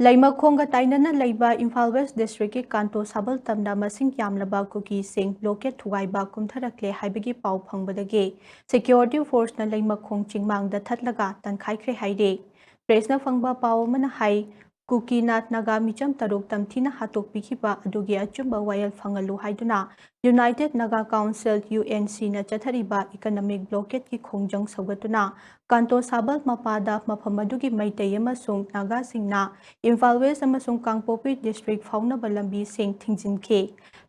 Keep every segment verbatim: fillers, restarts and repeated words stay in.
ꯂꯩꯃꯈꯣꯡꯒ ꯇꯥꯏꯅꯅ ꯂꯩꯕ ꯏꯝꯐꯥꯜ ꯋꯦꯁ ꯗꯤꯁꯇ꯭ꯔꯤꯛꯀꯤ ꯀꯥꯟꯇꯣ ꯁꯥꯕꯜ ꯇꯝꯅ ꯃꯁꯤꯡ ꯌꯥꯝꯂꯕ ꯀꯨꯀꯤꯁꯤꯡ ꯕ꯭ꯂꯣꯀꯦꯠ ꯊꯨꯒꯥꯏꯕ ꯀꯨꯝꯊꯔꯛꯂꯦ ꯍꯥꯏꯕꯒꯤ ꯄꯥꯎ ꯐꯪꯕꯗꯒꯤ ꯁꯦꯀ꯭ꯌꯨꯔꯤꯇꯤ ꯐꯣꯔꯁꯅ ꯂꯩꯃꯈꯣꯡ ꯆꯤꯡꯃꯥꯡꯗ ꯊꯠꯂꯒ ꯇꯟꯈꯥꯏꯈ꯭ꯔꯦ ꯍꯥꯏꯔꯤ꯫ ꯄ꯭ꯔꯦꯁꯅ ꯐꯪꯕ ꯄꯥꯎ ꯑꯃꯅ ꯍꯥꯏ, ꯀꯨꯀꯤꯅ ꯅꯥꯒꯥ ꯃꯤꯆꯝ ꯇꯔꯨꯛ ꯇꯝꯊꯤꯅ ꯍꯥꯠꯇꯣꯛꯄꯤꯈꯤꯕ ꯑꯗꯨꯒꯤ ꯑꯆꯨꯝꯕ ꯋꯥꯌꯦꯜ ꯐꯪꯍꯜꯂꯨ ꯍꯥꯏꯗꯨꯅ United Naga Council, U N ꯁꯤꯅ ꯆꯠꯊꯔꯤꯕ ꯏꯀꯅꯃꯤꯛ ꯕ꯭ꯂꯣꯀꯦꯠꯀꯤ ꯈꯣꯡꯖꯪ ꯁꯧꯒꯠꯇꯨꯅ ꯀꯥꯟꯇꯣ ꯁꯥꯕꯜ ꯃꯄꯥꯗ ꯃꯐꯝ ꯑꯗꯨꯒꯤ ꯃꯩꯇꯩ ꯑꯃꯁꯨꯡ ꯅꯥꯒꯥꯁꯤꯡꯅ ꯏꯝꯐꯥꯜ ꯋꯦꯁ ꯑꯃꯁꯨꯡ ꯀꯥꯡꯄꯣꯛꯄꯤ ꯗꯤꯁꯇ꯭ꯔꯤꯛ ꯐꯥꯎꯅꯕ ꯂꯝꯕꯤꯁꯤꯡ ꯊꯤꯡꯖꯤꯟꯈꯤ꯫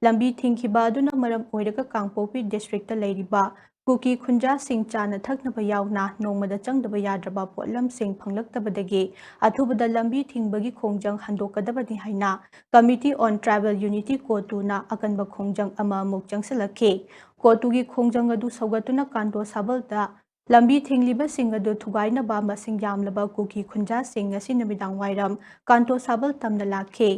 ꯂꯝꯕꯤ ꯊꯤꯡꯈꯤꯕ ꯑꯗꯨꯅ ꯃꯔꯝ ꯑꯣꯏꯔꯒ ꯀꯥꯡꯄꯣꯛꯄꯤ ꯗꯤꯁꯇ꯭ꯔꯤꯛꯇ ꯂꯩꯔꯤꯕ ꯀꯨꯀꯤ ꯈꯨꯟꯖꯥꯁꯤꯡ ꯆꯥꯅ ꯊꯛꯅꯕ ꯌꯥꯎꯅ ꯅꯣꯡꯃꯗ ꯆꯪꯗꯕ ꯌꯥꯗ꯭ꯔꯕ ꯄꯣꯠꯂꯝꯁꯤꯡ ꯐꯪꯂꯛꯇꯕꯗꯒꯤ ꯑꯊꯨꯕꯗ ꯂꯝꯕꯤ ꯊꯤꯡꯕꯒꯤ ꯈꯣꯡꯖꯪ ꯍꯟꯗꯣꯛꯀꯗꯕꯅꯤ ꯍꯥꯏꯅ Committee on Tribal Unity, ꯀꯣꯇꯨꯅ ꯑꯀꯟꯕ ꯈꯣꯡꯖꯪ ꯑꯃ ꯑꯃꯨꯛ ꯆꯪꯁꯤꯜꯂꯛꯈꯤ꯫ ꯀꯣꯇꯨꯒꯤ ꯈꯣꯡꯖꯪ ꯑꯗꯨ ꯁꯧꯒꯠꯇꯨꯅ ꯀꯥꯟꯇꯣ ꯁꯥꯕꯜꯗ ꯂꯝꯕꯤ ꯊꯤꯡꯂꯤꯕꯁꯤꯡ ꯑꯗꯨ ꯊꯨꯒꯥꯏꯅꯕ ꯃꯁꯤꯡ ꯌꯥꯝꯂꯕ ꯀꯨꯀꯤ ꯈꯨꯟꯖꯥꯁꯤꯡ ꯉꯁꯤ ꯅꯨꯃꯤꯗꯥꯡ ꯋꯥꯏꯔꯝ ꯀꯥꯟꯇꯣ ꯁꯥꯕꯜ ꯇꯝꯅ ꯂꯥꯛꯈꯤ꯫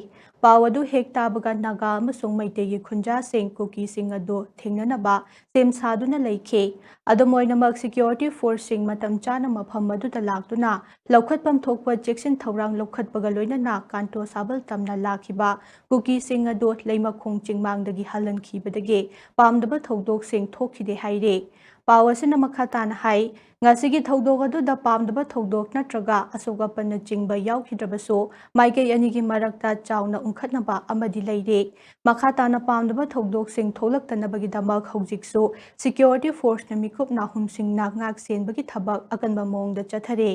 ꯄꯥꯎ ꯑꯗꯨ ꯍꯦꯛ ꯇꯥꯕꯒ ꯅꯥꯒꯥ ꯑꯃꯁꯨꯡ ꯃꯩꯇꯩꯒꯤ ꯈꯨꯟꯖꯥꯁꯤꯡ ꯀꯨꯀꯤꯁꯤꯡ ꯑꯗꯨ ꯊꯦꯡꯅꯅꯕ ꯁꯦꯝ ꯁꯥꯗꯨꯅ ꯂꯩꯈꯤ꯫ ꯑꯗꯨꯝ ꯑꯣꯏꯅꯃꯛ, ꯁꯦꯀ꯭ꯌꯨꯔꯤꯇꯤ ꯐꯣꯔꯁꯁꯤꯡ ꯃꯇꯝ ꯆꯥꯅ ꯃꯐꯝ ꯑꯗꯨꯗ ꯂꯥꯛꯇꯨꯅ ꯂꯧꯈꯠꯐꯝ ꯊꯣꯛꯄ ꯆꯦꯛꯁꯤꯟ ꯊꯧꯔꯥꯡ ꯂꯧꯈꯠꯄꯒ ꯂꯣꯏꯅꯅ ꯀꯥꯟꯇꯣ ꯁꯥꯕꯜ ꯇꯝꯅ ꯂꯥꯛꯈꯤꯕ ꯀꯨꯀꯤꯁꯤꯡ ꯑꯗꯨ ꯂꯩꯃꯈꯣꯡ ꯆꯤꯡꯃꯥꯡꯗꯒꯤ ꯍꯜꯍꯟꯈꯤꯕꯗꯒꯤ ꯄꯥꯝꯗꯕ ꯊꯧꯗꯣꯛꯁꯤꯡ ꯊꯣꯛꯈꯤꯗꯦ ꯍꯥꯏꯔꯤ꯫ ꯄꯥꯎ ꯑꯁꯤꯅ ꯃꯈꯥ ꯇꯥꯅ ꯍꯥꯏ, ꯉꯁꯤꯒꯤ ꯊꯧꯗꯣꯛ ꯑꯗꯨꯗ ꯄꯥꯝꯗꯕ ꯊꯧꯗꯣꯛ ꯅꯠꯇ꯭ꯔꯒ ꯑꯁꯣꯛ ꯑꯄꯟꯅꯆꯤꯡꯕ ꯌꯥꯎꯈꯤꯗ꯭ꯔꯕꯁꯨ, ꯃꯥꯏꯀꯩ ꯑꯅꯤꯒꯤ ꯃꯔꯛꯇ ꯆꯥꯎꯅ ꯎꯪꯈꯠꯅꯕ ꯑꯃꯗꯤ ꯂꯩꯔꯤ꯫ ꯃꯈꯥ ꯇꯥꯅ ꯄꯥꯝꯗꯕ ꯊꯧꯗꯣꯛꯁꯤꯡ ꯊꯣꯛꯂꯛꯇꯅꯕꯒꯤꯗꯃꯛ ꯍꯧꯖꯤꯛꯁꯨ ꯁꯦꯀ꯭ꯌꯨꯔꯤꯇꯤ ꯐꯣꯔꯁꯅ ꯃꯤꯀꯨꯞ ꯅꯥꯍꯨꯝꯁꯤꯡꯅ ꯉꯥꯛ ꯁꯦꯟꯕꯒꯤ ꯊꯕꯛ ꯑꯀꯟꯕ ꯃꯑꯣꯡꯗ ꯆꯠꯊꯔꯤ꯫